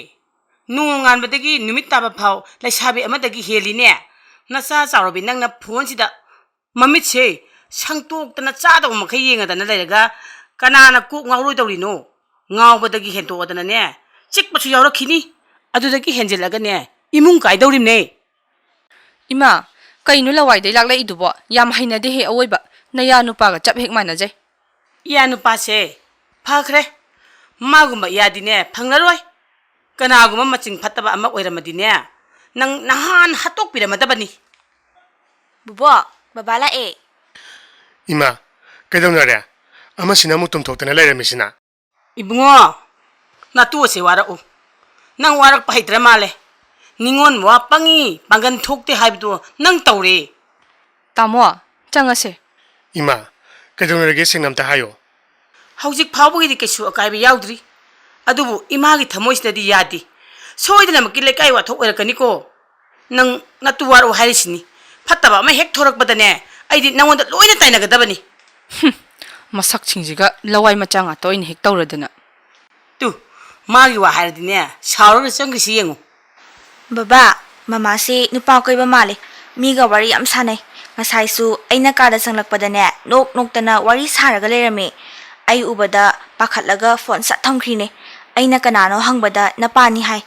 ꯅꯣꯡꯉꯥꯟꯕꯗꯒꯤ ꯅꯨꯃꯤꯠ ꯇꯥꯕ ꯐꯥꯎ ꯂꯩꯁꯥꯕꯤ ꯑꯃꯗꯒꯤ ꯍꯦꯜꯂꯤꯅꯦ꯫ ꯅꯆꯥ ꯆꯥꯎꯔꯕꯤ ꯅꯪꯅ ꯐꯣꯟꯁꯤꯗ ꯃꯃꯤꯠꯁꯦ ꯁꯪꯇꯣꯛꯇꯅ ꯆꯥꯗꯕ ꯃꯈꯩ ꯌꯦꯡꯉꯗꯅ ꯂꯩꯔꯒ ꯀꯅꯥꯅ ꯀꯣꯛ ꯉꯥꯎꯔꯣꯏꯗꯧꯔꯤꯅꯣ? ꯉꯥꯎꯕꯗꯒꯤ ꯍꯦꯟꯇꯣꯛꯑꯗꯅꯅꯦ, ꯆꯤꯛꯄꯁꯨ ꯌꯥꯎꯔꯛꯈꯤꯅꯤ꯫ ꯑꯗꯨꯗꯒꯤ ꯍꯦꯟꯖꯤꯜꯂꯒꯅꯦ, ꯏꯃꯨꯡ ꯀꯥꯏꯗꯧꯔꯤꯕꯅꯦ꯫ ꯏꯃꯥ, ꯀꯩꯅꯣ ꯂꯋꯥꯏꯗꯩ ꯂꯥꯛꯂꯛꯏꯗꯨꯕꯣ? ꯌꯥꯝ ꯍꯩꯅꯗꯦꯍꯦ ꯑꯋꯣꯏꯕ꯫ ꯅꯌꯥ ꯅꯨꯄꯥꯒ ꯆꯞ ꯍꯦꯛ ꯃꯥꯟꯅꯖꯩ꯫ ꯏꯌꯥ ꯅꯨꯄꯥꯁꯦ ꯐꯈ꯭ꯔꯦ꯫ ꯃꯥꯒꯨꯝꯕ ꯏꯌꯥꯗꯤꯅꯦ ꯐꯪꯂꯔꯣꯏ꯫ ꯀꯅꯥꯒꯨꯝꯕ ꯃꯆꯤꯡ ꯐꯠꯇꯕ ꯑꯃ ꯑꯣꯏꯔꯝꯃꯗꯤꯅꯦ, ꯅꯪ ꯅꯍꯥꯟ ꯍꯥꯠꯇꯣꯛꯄꯤꯔꯝꯃꯗꯕꯅꯤ꯫ ꯕꯨꯕꯣꯛ, ꯕꯕꯥ ꯂꯥꯛꯑꯦ꯫ ꯏꯃꯥ, ꯀꯩꯗꯧꯅꯔꯦ? ꯑꯃꯁꯤꯅ ꯑꯃꯨꯛ ꯇꯨꯝꯊꯣꯛꯇꯅ ꯂꯩꯔꯝꯃꯤꯁꯤꯅ? ꯏꯕꯨꯡꯉꯣ, ꯅꯇꯨ ꯑꯁꯦ ꯋꯥꯔꯛꯎ꯫ ꯅꯪ ꯋꯥꯔꯛꯄ ꯍꯩꯇ꯭ꯔ ꯃꯥꯜꯂꯦ꯫ ꯅꯤꯉꯣꯟ ꯃꯋꯥ ꯄꯪꯉꯤ, ꯄꯥꯡꯒꯟ ꯊꯣꯛꯇꯦ ꯍꯥꯏꯕꯗꯨ ꯅꯪ ꯇꯧꯔꯦ꯫ ꯇꯥꯃꯣ, ꯆꯪꯉꯁꯦ꯫ ꯏꯃꯥ, ꯀꯩꯗꯧꯅꯔꯒꯦ? ꯁꯦꯡꯅ ꯑꯝꯇ ꯍꯥꯏꯌꯣ꯫ ꯍꯧꯖꯤꯛ ꯐꯥꯎꯕꯒꯤꯗꯤ ꯀꯩꯁꯨ ꯑꯀꯥꯏꯕ ꯌꯥꯎꯗ꯭ꯔꯤ꯫ ꯑꯗꯨꯕꯨ ꯏꯃꯥꯒꯤ ꯊꯃꯣꯏꯁꯤꯗꯗꯤ ꯌꯥꯗꯦ꯫ ꯁꯣꯏꯗꯅꯃꯛꯀꯤ ꯂꯩꯀꯥꯏ ꯋꯥꯊꯣꯛ ꯑꯣꯏꯔꯛꯀꯅꯤꯀꯣ꯫ ꯅꯪ ꯅꯇꯨ ꯋꯥꯔꯛꯎ ꯍꯥꯏꯔꯤꯁꯤꯅꯤ꯫ ꯐꯠꯇꯕ ꯑꯃ ꯍꯦꯛ ꯊꯣꯔꯛꯄꯗꯅꯦ, ꯑꯩꯗꯤ ꯅꯉꯣꯟꯗ ꯂꯣꯏꯅ ꯇꯥꯏꯅꯒꯗꯕꯅꯤ꯫ ꯍꯨꯝ, ꯃꯁꯛꯁꯤꯡꯁꯤꯒ ꯂꯋꯥꯏ ꯃꯆꯥ ꯉꯥꯛꯇ ꯑꯣꯏꯅ ꯍꯦꯛ ꯇꯧꯔꯗꯅ꯫ ꯇꯨ, ꯃꯥꯒꯤ ꯋꯥ ꯍꯥꯏꯔꯗꯤꯅꯦ, ꯁꯥꯎꯔꯒ ꯆꯪꯈ꯭ꯔꯤꯁꯤ ꯌꯦꯡꯉꯨ꯫ ꯕꯕꯥ, ꯃꯃꯥꯁꯤ ꯅꯨꯄꯥ ꯀꯣꯏꯕ ꯃꯥꯜꯂꯦ꯫ ꯃꯤꯒ ꯋꯥꯔꯤ ꯌꯥꯝ ꯁꯥꯟꯅꯩ꯫ ꯉꯁꯥꯏꯁꯨ ꯑꯩꯅ ꯀꯥꯗ ꯆꯪꯂꯛꯄꯗꯅꯦ, ꯅꯣꯛ ꯅꯣꯛꯇꯅ ꯋꯥꯔꯤ ꯁꯥꯔꯒ ꯂꯩꯔꯝꯃꯦ꯫ ꯑꯩ ꯎꯕꯗ ꯄꯥꯈꯠꯂꯒ ꯐꯣꯟ ꯁꯠ ꯊꯝꯈ꯭ꯔꯤꯅꯦ꯫ ꯑꯩꯅ ꯀꯅꯥꯅꯣ ꯍꯪꯕꯗ ꯅꯄꯥꯅꯤ ꯍꯥꯏ꯫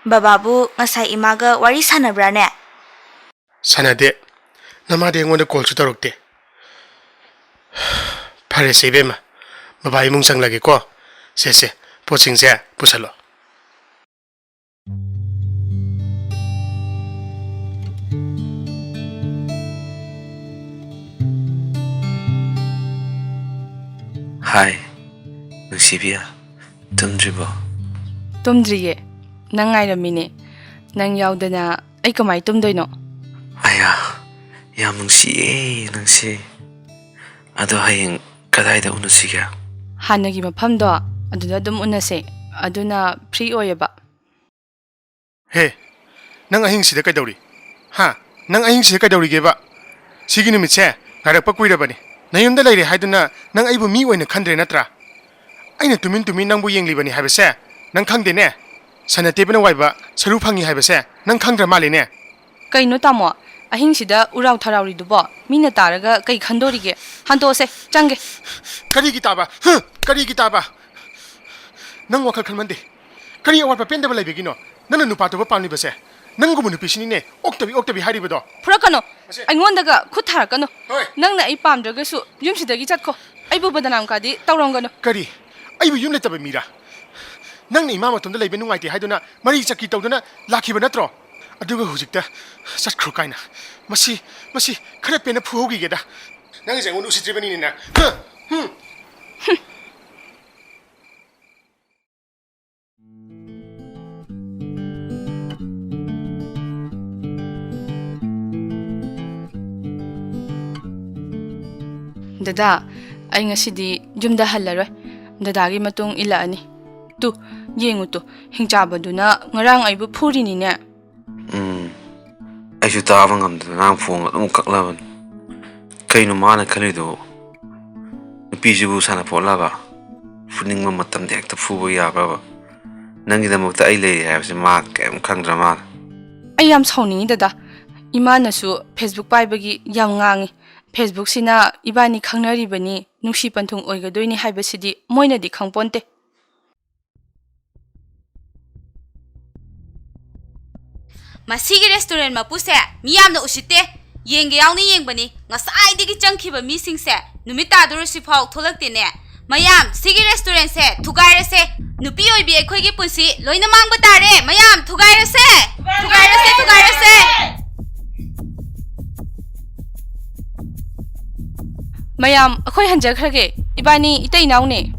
ꯕꯕꯥꯕꯨ ꯉꯁꯥꯏ ꯏꯃꯥꯒ ꯋꯥꯔꯤ ꯁꯥꯟꯅꯕ꯭ꯔꯥꯅꯦ? ꯁꯥꯟꯅꯗꯦ꯫ ꯅꯃꯥꯗꯤ ꯑꯩꯉꯣꯟꯗ ꯀꯣꯜꯁꯨ ꯇꯧꯔꯛꯇꯦ꯫ ꯐꯔꯦꯁꯦ ꯏꯕꯦꯝꯃ, ꯕꯕꯥ ꯏꯃꯨꯡ ꯆꯪꯂꯒꯦꯀꯣ꯫ ꯁꯦ, ꯁꯦ, ꯄꯣꯠꯁꯤꯡꯁꯦ ꯄꯨꯁꯜꯂꯣ꯫ ꯍꯥꯏ, ꯅꯨꯡꯁꯤꯕꯤ, ꯇꯨꯝꯗ꯭ꯔꯤꯕꯣ? ꯇꯨꯝꯗ꯭ꯔꯤꯌꯦ, ꯅꯪ ꯉꯥꯏꯔꯝꯃꯤꯅꯦ꯫ ꯅꯪ ꯌꯥꯎꯗꯅ ꯑꯩ ꯀꯃꯥꯏ ꯇꯨꯝꯗꯣꯏꯅꯣ? ꯑꯌꯥ, ꯌꯥꯝ ꯅꯨꯡꯁꯤꯌꯦ ꯅꯪꯁꯦ꯫ ꯑꯗꯣ ꯍꯌꯦꯡ ꯀꯗꯥꯏꯗ ꯎꯅꯁꯤꯒꯦ? ꯍꯥꯟꯅꯒꯤ ꯃꯐꯝꯗꯣ, ꯑꯗꯨꯗ ꯑꯗꯨꯝ ꯎꯅꯁꯦ꯫ ꯑꯗꯨꯅ ꯐ꯭ꯔꯤ ꯑꯣꯏꯌꯦꯕ꯫ ꯍꯦ, ꯅꯪ ꯑꯍꯤꯡꯁꯤꯗ ꯀꯩꯗꯧꯔꯤ? ꯍꯥ? ꯅꯪ ꯑꯍꯤꯡꯁꯤꯗ ꯀꯩꯗꯧꯔꯤꯒꯦꯕ? ꯁꯤꯒꯤ ꯅꯨꯃꯤꯠꯁꯦ ꯉꯥꯏꯔꯛꯄ ꯀꯨꯏꯔꯕꯅꯤ꯫ ꯅꯌꯨꯝꯗ ꯂꯩꯔꯦ ꯍꯥꯏꯗꯨꯅ ꯅꯪ ꯑꯩꯕꯨ ꯃꯤ ꯑꯣꯏꯅ ꯈꯟꯗ꯭ꯔꯦ ꯅꯠꯇ꯭ꯔꯥ? ꯑꯩꯅ ꯇꯨꯃꯤꯟ ꯇꯨꯃꯤꯟ ꯅꯪꯕꯨ ꯌꯦꯡꯂꯤꯕꯅꯤ ꯍꯥꯏꯕꯁꯦ ꯅꯪ ꯈꯪꯗꯦꯅꯦ? ꯁꯅꯥꯇꯦꯕꯅ ꯋꯥꯏꯕ ꯁꯔꯨ ꯐꯪꯉꯤ ꯍꯥꯏꯕꯁꯦ ꯅꯪ ꯈꯪꯗ꯭ꯔ ꯃꯥꯜꯂꯦꯅꯦ? ꯀꯩꯅꯣ ꯇꯥꯃꯣ, ꯑꯍꯤꯡꯁꯤꯗ ꯎꯔꯥꯎ ꯊꯔꯥꯎꯔꯤꯗꯨꯕꯣ? ꯃꯤꯅ ꯇꯥꯔꯒ ꯀꯩ ꯈꯟꯗꯣꯔꯤꯒꯦ? ꯍꯟꯇꯣꯛꯑꯁꯦ, ꯆꯪꯒꯦ꯫ ꯀꯔꯤꯒꯤ ꯇꯥꯕ? ꯍ? ꯀꯔꯤꯒꯤ ꯇꯥꯕ? ꯅꯪ ꯋꯥꯈꯜ ꯈꯟꯃꯟꯗꯦ꯫ ꯀꯔꯤ ꯑꯋꯥꯠꯄ ꯄꯦꯟꯗꯕ ꯂꯩꯕꯒꯤꯅꯣ? ꯅꯪꯅ ꯅꯨꯄꯥ ꯑꯇꯣꯞꯄ ꯄꯥꯝꯂꯤꯕꯁꯦ? ꯅꯪꯒꯨꯝꯕ ꯅꯨꯄꯤꯁꯤꯅꯤꯅꯦ ꯑꯣꯛꯇꯕꯤ ꯑꯣꯛꯇꯕꯤ ꯍꯥꯏꯔꯤꯕꯗꯣ꯫ ꯐꯨꯔꯛꯀꯅꯨ꯫ ꯑꯁꯦ꯫ ꯑꯩꯉꯣꯟꯗꯒ ꯈꯨꯠ ꯊꯥꯔꯛꯀꯅꯨ꯫ ꯍꯣꯏ꯫ ꯅꯪꯅ ꯑꯩ ꯄꯥꯝꯗ꯭ꯔꯒꯁꯨ ꯌꯨꯝꯁꯤꯗꯒꯤ ꯆꯠꯈꯣ꯫ ꯑꯩꯕꯨ ꯕꯗꯅꯥꯝ ꯀꯥꯗꯤ ꯇꯧꯔꯝꯒꯅꯨ꯫ ꯀꯔꯤ? ꯑꯩꯕꯨ ꯌꯨꯝ ꯂꯩꯇꯕ ꯃꯤꯔꯥ? ꯅꯪꯅ ꯏꯃꯥ ꯃꯇꯣꯝꯗ ꯂꯩꯕ ꯅꯨꯡꯉꯥꯏꯇꯦ ꯍꯥꯏꯗꯨꯅ ꯃꯔꯤ ꯆꯠꯀꯤ ꯇꯧꯗꯨꯅ ꯂꯥꯛꯈꯤꯕ ꯅꯠꯇ꯭ꯔꯣ? ꯑꯗꯨꯒ ꯍꯧꯖꯤꯛꯇ ꯆꯠꯈ꯭ꯔꯣ ꯀꯥꯏꯅ꯫ ꯃꯁꯤ, ꯃꯁꯤ ꯈꯔ ꯄꯦꯟꯅ ꯐꯨꯍꯧꯈꯤꯒꯦꯗ꯫ ꯅꯪꯁꯦ ꯑꯩꯉꯣꯟꯗ ꯎꯁꯤꯠꯇ꯭ꯔꯤꯕꯅꯤꯅꯦ ꯅꯪ꯫ ꯍ! ꯍꯨꯝ! ꯗꯗꯥ, ꯑꯩ ꯉꯁꯤꯗꯤ ꯌꯨꯝꯗ ꯍꯜꯂꯔꯣꯏ꯫ ꯗꯗꯥꯒꯤ ꯃꯇꯨꯡ ꯏꯜꯂꯛꯑꯅꯤ꯫ ꯇꯨ, ꯌꯦꯡꯉꯨ ꯇꯨ, ꯍꯤꯡꯆꯥꯕꯗꯨꯅ ꯉꯔꯥꯡ ꯑꯩꯕꯨ ꯐꯨꯔꯤꯅꯤꯅꯦ꯫ ꯎꯝ, ꯑꯩꯁꯨ ꯇꯥꯕ ꯉꯝꯗꯅ ꯉꯔꯥꯡ ꯐꯣꯟ ꯑꯗꯨꯝ ꯀꯛꯂꯕꯅꯤ꯫ ꯀꯩꯅꯣ ꯃꯥꯅ ꯈꯜꯂꯤꯗꯨꯕꯨ? ꯅꯨꯄꯤꯁꯤꯕꯨ ꯁꯥꯟꯅꯄꯣꯠꯂꯕ? ꯐꯨꯅꯤꯡꯕ ꯃꯇꯝꯗ ꯍꯦꯛꯇ ꯐꯨꯕ ꯌꯥꯕ꯭ꯔꯕ? ꯅꯪꯒꯤꯗꯃꯛꯇ ꯑꯩ ꯂꯩꯔꯤ ꯍꯥꯏꯕꯁꯦ ꯃꯥ ꯀꯔꯤꯝ ꯈꯪꯗ꯭ꯔ ꯃꯥꯜꯂꯦ꯫ ꯑꯩ ꯌꯥꯝ ꯁꯥꯎꯅꯤꯡꯉꯤ ꯗꯗꯥ꯫ ꯏꯃꯥꯅꯁꯨ Facebook ꯄꯥꯏꯕꯒꯤ ꯌꯥꯝ ꯉꯥꯡꯉꯤ꯫ Facebookꯁꯤꯅ ꯏꯕꯥꯅꯤ ꯈꯪꯅꯔꯤꯕꯅꯤ, ꯅꯨꯡꯁꯤ ꯄꯟꯊꯨꯡ ꯑꯣꯏꯒꯗꯣꯏꯅꯤ ꯍꯥꯏꯕꯁꯤꯗꯤ ꯃꯣꯏꯅꯗꯤ ꯈꯪꯄꯣꯟꯇꯦ꯫ ꯃꯁꯤꯒꯤ restaurant ꯃꯄꯨꯁꯦ ꯃꯤ ꯌꯥꯝꯅ ꯎꯁꯤꯠꯇꯦ꯫ ꯌꯦꯡꯒꯦ ꯌꯥꯎꯅ ꯌꯦꯡꯕꯅꯤ꯫ ꯉꯁꯥꯏꯗꯒꯤ ꯆꯪꯈꯤꯕ ꯃꯤꯁꯤꯡꯁꯦ ꯅꯨꯃꯤꯠ ꯇꯥꯗꯣꯔꯁꯤꯐꯥꯎ ꯊꯣꯛꯂꯛꯇꯦꯅꯦ꯫ ꯃꯌꯥꯝ, ꯁꯤꯒꯤ restaurantꯁꯦ ꯊꯨꯒꯥꯏꯔꯁꯦ꯫ ꯅꯨꯄꯤ ꯑꯣꯏꯕꯤ ꯑꯩꯈꯣꯏꯒꯤ ꯄꯨꯟꯁꯤ ꯂꯣꯏꯅ ꯃꯥꯡꯕ ꯇꯥꯔꯦ꯫ ꯃꯌꯥꯝ, ꯊꯨꯒꯥꯏꯔꯁꯦ! ꯊꯨꯒꯥꯏꯔꯁꯦ, ꯊꯨꯒꯥꯏꯔꯁꯦ! ꯃꯌꯥꯝ, ꯑꯩꯈꯣꯏ ꯍꯟꯖꯈ꯭ꯔꯒꯦ꯫ ꯏꯕꯥꯅꯤ ꯏꯇꯩ ꯏꯅꯥꯎꯅꯦ꯫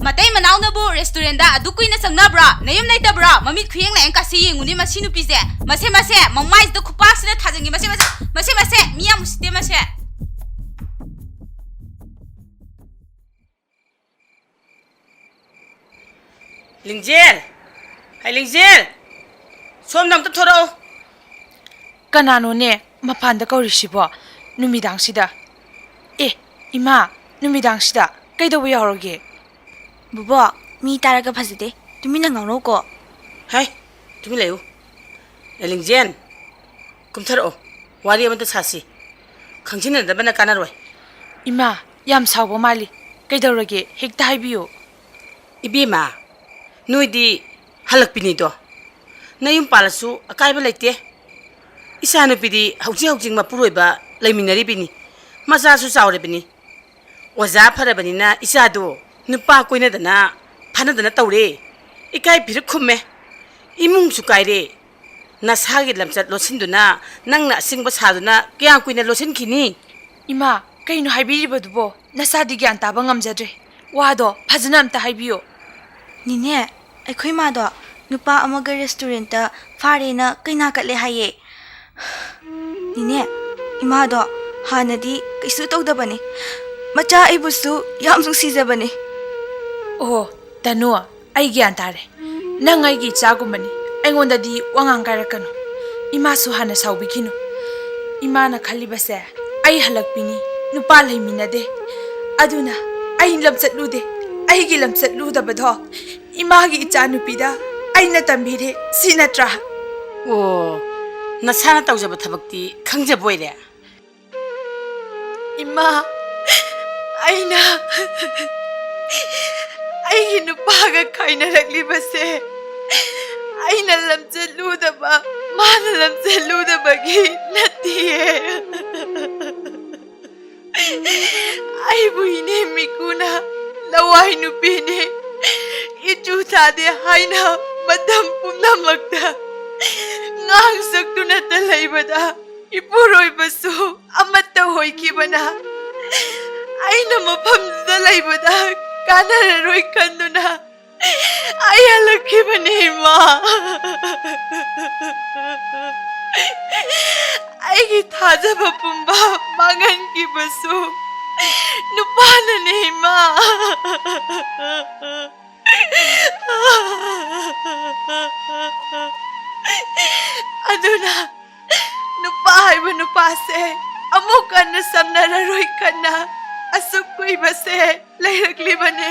ꯃꯇꯩ ꯃꯅꯥꯎꯅꯕꯨ restaurantꯗ ꯑꯗꯨꯛ ꯀꯨꯏꯅ ꯆꯪꯅꯕ꯭ꯔꯣ? ꯅꯌꯨꯝ ꯂꯩꯇꯕ꯭ꯔꯣ? ꯃꯃꯤꯠ ꯈꯨꯌꯦꯡ ꯂꯥꯌꯦꯡ ꯀꯥꯁꯦ ꯌꯦꯡꯉꯨꯅꯦ ꯃꯁꯤ ꯅꯨꯄꯤꯁꯦ꯫ ꯃꯁꯦ, ꯃꯁꯦ, ꯃꯃꯥꯏꯁꯤꯗ ꯈꯨꯄꯥꯛꯁꯤꯅ ꯊꯥꯖꯤꯟꯒꯦ꯫ ꯃꯁꯦ, ꯃꯁꯦ, ꯃꯁꯦ, ꯃꯁꯦ, ꯃꯤ ꯌꯥꯝ ꯎꯁꯤꯠꯇꯦ ꯃꯁꯦ꯫ ꯂꯤꯡꯖꯦꯜ! ꯍꯩ, ꯂꯤꯡꯖꯦꯜ! ꯁꯣꯝꯗ ꯑꯝꯇ ꯊꯣꯔꯛꯎ꯫ ꯀꯅꯥꯅꯣꯅꯦ ꯃꯄꯥꯟꯗ ꯀꯧꯔꯤꯁꯤꯕꯣ ꯅꯨꯃꯤꯗꯥꯡꯁꯤꯗ? ꯑꯦ, ꯏꯃꯥ, ꯅꯨꯃꯤꯗꯥꯡꯁꯤꯗ ꯀꯩꯗꯧꯕ ꯌꯥꯎꯔꯒꯦ? ꯕꯨꯕꯣꯛ, ꯃꯤ ꯇꯥꯔꯒ ꯐꯖꯗꯦ꯫ ꯇꯨꯃꯤꯟꯅ ꯉꯥꯡꯅꯧꯀꯣ꯫ ꯍꯩ, ꯇꯨꯃꯤꯟ ꯂꯩꯌꯨ꯫ ꯑꯦ, ꯂꯤꯡꯖꯦꯜ, ꯀꯨꯝꯊꯔꯛꯑꯣ꯫ ꯋꯥꯔꯤ ꯑꯃꯇ ꯁꯥꯁꯤ꯫ ꯈꯪꯖꯤꯟꯅꯗꯕꯅ ꯀꯥꯟꯅꯔꯣꯏ꯫ ꯏꯃꯥ, ꯌꯥꯝ ꯁꯥꯎꯕ ꯃꯥꯜꯂꯤ꯫ ꯀꯩꯗꯧꯔꯒꯦ? ꯍꯦꯛꯇ ꯍꯥꯏꯕꯤꯌꯨ꯫ ꯏꯕꯦꯝꯃ, ꯅꯣꯏꯗꯤ ꯍꯜꯂꯛꯄꯤꯅꯤꯗꯣ꯫ ꯅꯌꯨꯝ ꯄꯥꯜꯂꯁꯨ ꯑꯀꯥꯏꯕ ꯂꯩꯇꯦ꯫ ꯏꯆꯥꯅꯨꯄꯤꯗꯤ ꯍꯧꯖꯤꯛ ꯍꯧꯖꯤꯛ ꯃꯄꯨꯔꯣꯏꯕ ꯂꯩꯃꯤꯟꯅꯔꯤꯕꯅꯤ꯫ ꯃꯆꯥꯁꯨ ꯆꯥꯎꯔꯤꯕꯅꯤ꯫ ꯑꯣꯖꯥ ꯐꯔꯕꯅꯤꯅ ꯏꯆꯥꯗꯣ ꯅꯨꯄꯥ ꯀꯣꯏꯅꯗꯅ ꯐꯥꯅꯗꯅ ꯇꯧꯔꯦ꯫ ꯏꯀꯥꯏ ꯄꯤꯔꯛ ꯈꯨꯝꯃꯦ꯫ ꯏꯃꯨꯡꯁꯨ ꯀꯥꯏꯔꯦ꯫ ꯅꯁꯥꯒꯤ ꯂꯝꯆꯠ ꯂꯣꯠꯁꯤꯟꯗꯨꯅ, ꯅꯪꯅ ꯑꯁꯦꯡꯕ ꯁꯥꯗꯨꯅ ꯀꯌꯥꯝ ꯀꯨꯏꯅ ꯂꯣꯠꯁꯤꯟꯈꯤꯅꯤ? ꯏꯃꯥ, ꯀꯩꯅꯣ ꯍꯥꯏꯕꯤꯔꯤꯕꯗꯨꯕꯣ? ꯅꯁꯥꯗꯤ ꯒ꯭ꯌꯥꯟ ꯇꯥꯕ ꯉꯝꯖꯗ꯭ꯔꯦ꯫ ꯋꯥꯗꯣ ꯐꯖꯅ ꯑꯝꯇ ꯍꯥꯏꯕꯤꯌꯨ꯫ ꯅꯤꯅꯦ, ꯑꯩꯈꯣꯏ ꯃꯥꯗꯣ ꯅꯨꯄꯥ ꯑꯃꯒ ꯔꯦꯁꯇꯨꯔꯦꯟꯠꯇ ꯐꯥꯔꯦꯅ ꯀꯩꯅꯥ ꯀꯠꯂꯦ ꯍꯥꯏꯌꯦ꯫ ꯅꯤꯅꯦ, ꯏꯃꯥꯗꯣ ꯍꯥꯟꯅꯗꯤ ꯀꯩꯁꯨ ꯇꯧꯗꯕꯅꯤ꯫ ꯃꯆꯥ ꯑꯩꯕꯨꯁꯨ ꯌꯥꯝ ꯅꯨꯡꯁꯤꯖꯕꯅꯤ꯫ ꯑꯣ, ꯇꯅꯨ, ꯑꯩ ꯒ꯭ꯌꯥꯟ ꯇꯥꯔꯦ꯫ ꯅꯪ ꯑꯩꯒꯤ ꯏꯆꯥꯒꯨꯝꯕꯅꯤ꯫ ꯑꯩꯉꯣꯟꯗꯗꯤ ꯋꯥꯉꯥꯡ ꯀꯥꯏꯔꯛꯀꯅꯨ꯫ ꯏꯃꯥꯁꯨ ꯍꯥꯟꯅ ꯁꯥꯎꯕꯤꯈꯤꯅꯨ꯫ ꯏꯃꯥꯅ ꯈꯜꯂꯤꯕꯁꯦ, ꯑꯩ ꯍꯜꯂꯛꯄꯤꯅꯤ, ꯅꯨꯄꯥ ꯂꯩꯃꯤꯟꯅꯗꯦ꯫ ꯑꯗꯨꯅ ꯑꯩ ꯂꯝꯆꯠꯂꯨꯗꯦ꯫ ꯑꯩꯒꯤ ꯂꯝꯆꯠꯂꯨꯗꯕꯗꯣ ꯏꯃꯥꯒꯤ ꯏꯆꯥꯅꯨꯄꯤꯗ ꯑꯩꯅ ꯇꯝꯕꯤꯔꯦ, ꯁꯤ ꯅꯠꯇ꯭ꯔꯥ? ꯑꯣ, ꯅꯁꯥꯅ ꯇꯧꯖꯕ ꯊꯕꯛꯇꯤ ꯈꯪꯖꯕ ꯑꯣꯏꯔꯦ꯫ ꯏꯃꯥ, ꯑꯩꯅ ꯑꯩꯒꯤ ꯅꯨꯄꯥꯒ ꯈꯥꯏꯅꯔꯛꯂꯤꯕꯁꯦ ꯑꯩꯅ ꯂꯝꯆꯠꯂꯨꯗꯕ, ꯃꯥꯅ ꯂꯝꯆꯠꯂꯨꯗꯕꯒꯤ ꯅꯠꯇꯤꯌꯦ꯫ ꯑꯩꯕꯨ ꯏꯅꯦ ꯃꯤꯀꯨꯅ ꯂꯋꯥꯏ ꯅꯨꯄꯤꯅꯤ, ꯏꯆꯨ ꯆꯥꯗꯦ ꯍꯥꯏꯅ ꯃꯇꯝ ꯄꯨꯝꯅꯃꯛꯇ ꯉꯥꯡ ꯁꯛꯇꯨꯅꯇ ꯂꯩꯕꯗ ꯏꯄꯨꯔꯣꯏꯕꯁꯨ ꯑꯃꯠꯇ ꯑꯣꯏꯈꯤꯕꯅ ꯑꯩꯅ ꯃꯐꯝꯗꯨꯗ ꯂꯩꯕꯗ ꯀꯥꯟꯅꯔꯔꯣꯏ ꯈꯟꯗꯨꯅ ꯑꯩ ꯍꯜꯂꯛꯈꯤꯕꯅꯤ, ꯏꯃꯥ꯫ ꯑꯩꯒꯤ ꯊꯥꯖꯕ ꯄꯨꯝꯕ ꯃꯥꯡꯍꯟꯈꯤꯕꯁꯨ ꯅꯨꯄꯥꯅꯅꯤ, ꯏꯃꯥ꯫ ꯑꯗꯨꯅ ꯅꯨꯄꯥ ꯍꯥꯏꯕ ꯅꯨꯄꯥꯁꯦ ꯑꯃꯨꯛ ꯍꯟꯅ ꯁꯝꯅꯔꯔꯣꯏ ꯈꯟꯅ ꯑꯁꯨꯛ ꯀꯨꯏꯕꯁꯦ ꯂꯩꯔꯛꯂꯤꯕꯅꯦ꯫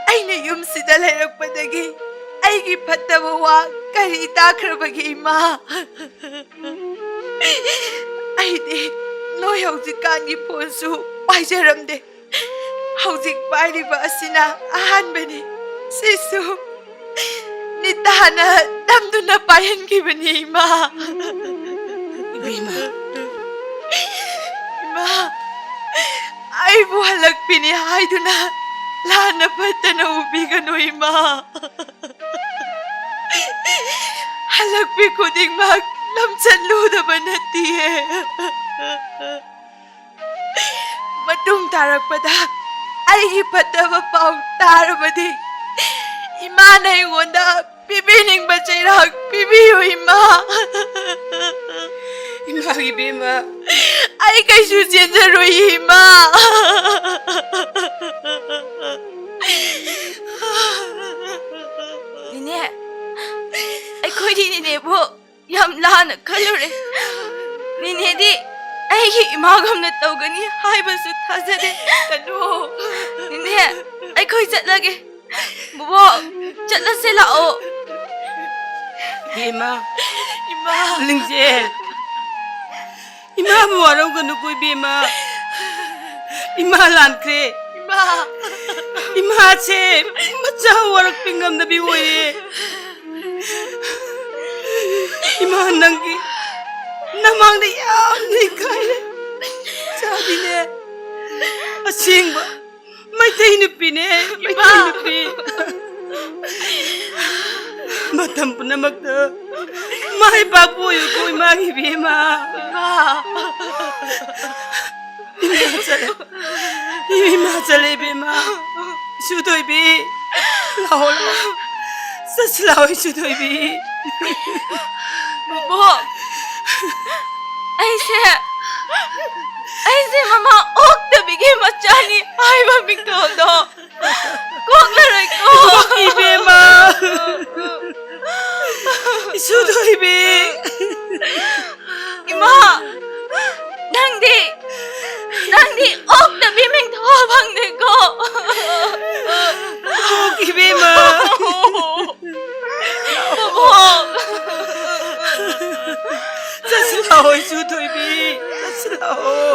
ꯑꯩꯅ ꯌꯨꯝꯁꯤꯗ ꯂꯩꯔꯛꯄꯗꯒꯤ ꯑꯩꯒꯤ ꯐꯠꯇꯕ ꯋꯥ ꯀꯔꯤ ꯇꯥꯈ꯭ꯔꯕꯒꯦ, ꯏꯃꯥ? ꯑꯩꯗꯤ ꯅꯣꯏ ꯍꯧꯖꯤꯛꯀꯥꯟꯒꯤ ꯐꯣꯟꯁꯨ ꯄꯥꯏꯖꯔꯝꯗꯦ꯫ ꯍꯧꯖꯤꯛ ꯄꯥꯏꯔꯤꯕ ꯑꯁꯤꯅ ꯑꯍꯥꯟꯕꯅꯤ꯫ ꯁꯤꯁꯨ ꯅꯤꯇꯥꯅ ꯅꯝꯗꯨꯅ ꯄꯥꯏꯍꯟꯈꯤꯕꯅꯤ, ꯏꯃꯥ꯫ ꯏꯕꯦꯝꯃ꯫ ꯏꯃꯥ, ꯑꯩꯕꯨ ꯍꯜꯂꯛꯄꯤꯅꯤ ꯍꯥꯏꯗꯨꯅ ꯂꯥꯟꯅ ꯐꯠꯇꯅ ꯎꯕꯤꯒꯅꯨ, ꯏꯃꯥ꯫ ꯏꯃꯥ, ꯍꯜꯂꯛꯄꯤ ꯈꯨꯗꯤꯡꯃꯛ ꯂꯝꯆꯠꯂꯨꯗꯕ ꯅꯠꯇꯤꯌꯦ꯫ ꯃꯇꯨꯡ ꯇꯥꯔꯛꯄꯗ ꯑꯩꯒꯤ ꯐꯠꯇꯕ ꯄꯥꯎ ꯇꯥꯔꯕꯗꯤ ꯏꯃꯥꯅ ꯑꯩꯉꯣꯟꯗ ꯄꯤꯕꯤꯅꯤꯡꯕ ꯆꯩꯔꯥꯛ ꯄꯤꯕꯤꯌꯨ, ꯏꯃꯥ꯫ ꯏꯃꯥꯒꯤ ꯏꯕꯦꯝꯃ꯫ ꯑꯩ ꯀꯩꯁꯨ ꯆꯦꯟꯖꯔꯣꯏ, ꯏꯃꯥ꯫ ꯅꯦꯅꯦ, ꯑꯩꯈꯣꯏꯗꯤ ꯅꯦꯅꯦꯕꯨ ꯌꯥꯝ ꯂꯥꯟꯅ ꯈꯜꯂꯨꯔꯦ꯫ ꯅꯦꯅꯦꯗꯤ ꯑꯩꯒꯤ ꯏꯃꯥꯒꯨꯝꯅ ꯇꯧꯒꯅꯤ ꯍꯥꯏꯕꯁꯨ ꯊꯥꯖꯗꯦ꯫ ꯀꯩꯅꯣ? ꯅꯦꯅꯦ, ꯑꯩꯈꯣꯏ ꯆꯠꯂꯒꯦ꯫ ꯕꯣꯕꯣꯛ, ꯆꯠꯂꯁꯦ ꯂꯥꯛꯑꯣ꯫ ꯏꯕꯦꯝꯃ꯫ ꯏꯃꯥ꯫ ꯂꯤꯡꯖꯦꯜ꯫ ꯏꯃꯥꯕꯨ ꯋꯥꯔꯧꯒꯅꯨꯀꯣ ꯏꯕꯦꯝꯃ꯫ ꯏꯃꯥ ꯂꯥꯟꯈ꯭ꯔꯦ꯫ ꯏꯃꯥ꯫ ꯏꯃꯥꯁꯦ ꯃꯆꯥ ꯋꯥꯔꯛꯄꯤ ꯉꯝꯗꯕꯤ ꯑꯣꯏꯔꯦ꯫ ꯏꯃꯥ, ꯅꯪꯒꯤ ꯅꯃꯥꯡꯗ ꯌꯥꯝꯅ ꯏꯀꯥꯏꯔꯦ꯫ ꯏꯆꯥꯗꯤꯅꯦ, ꯑꯁꯦꯡꯕ ꯃꯩꯇꯩ ꯅꯨꯄꯤꯅꯦ, ꯃꯩꯇꯩ ꯏꯃꯥ! ꯅꯨꯄꯤ꯫ ꯃꯇꯝ ꯄꯨꯝꯅꯃꯛꯇ ꯃꯥꯏ ꯄꯥꯛꯄ ꯑꯣꯏꯌꯨꯀꯣ, ꯏꯃꯥꯒꯤ ꯏꯕꯦꯝꯃ꯫ ꯏꯃꯥ! ꯏꯃꯥ ꯆꯠꯂꯦ꯫ ꯏꯃꯥ ꯆꯠꯂꯦ, ꯏꯕꯦꯝꯃ꯫ ꯏꯆꯨ ꯊꯣꯏꯕꯤ, ꯂꯥꯛꯑꯣ, ꯂꯥꯛꯑꯣ꯫ ꯆꯠꯁꯤ ꯂꯥꯛꯑꯣ, ꯏꯆꯨ ꯊꯣꯏꯕꯤ꯫ ꯕꯣꯕꯣꯛ, ꯑꯩꯁꯦ, ꯑꯩꯁꯦ ꯃꯃꯥ ꯑꯣꯛꯇꯕꯤꯒꯤ ꯃꯆꯥꯅꯤ ꯍꯥꯏꯕ ꯃꯤꯡꯊꯣꯜꯗꯣ ꯀꯣꯛꯂꯔꯣꯏꯀꯣ꯫ ꯏꯕꯦꯝꯃ꯫ ꯏꯆꯨ ꯊꯣꯏꯕꯤ꯫ ꯏꯃꯥ, ꯅꯪꯗꯤ, ꯅꯪꯗꯤ ꯑꯣꯛꯇꯕꯤ ꯃꯤꯡꯊꯣꯜ ꯐꯪꯗꯦꯀꯣ꯫ ꯀꯣꯛ ꯏꯕꯦꯝꯃ꯫ ꯕꯣꯕꯣꯛ꯫ ꯆꯠꯁꯤ ꯂꯥꯛꯑꯣ, ꯏꯆꯨ ꯊꯣꯏꯕꯤ꯫ ꯆꯠꯁꯤ ꯂꯥꯛꯑꯣ꯫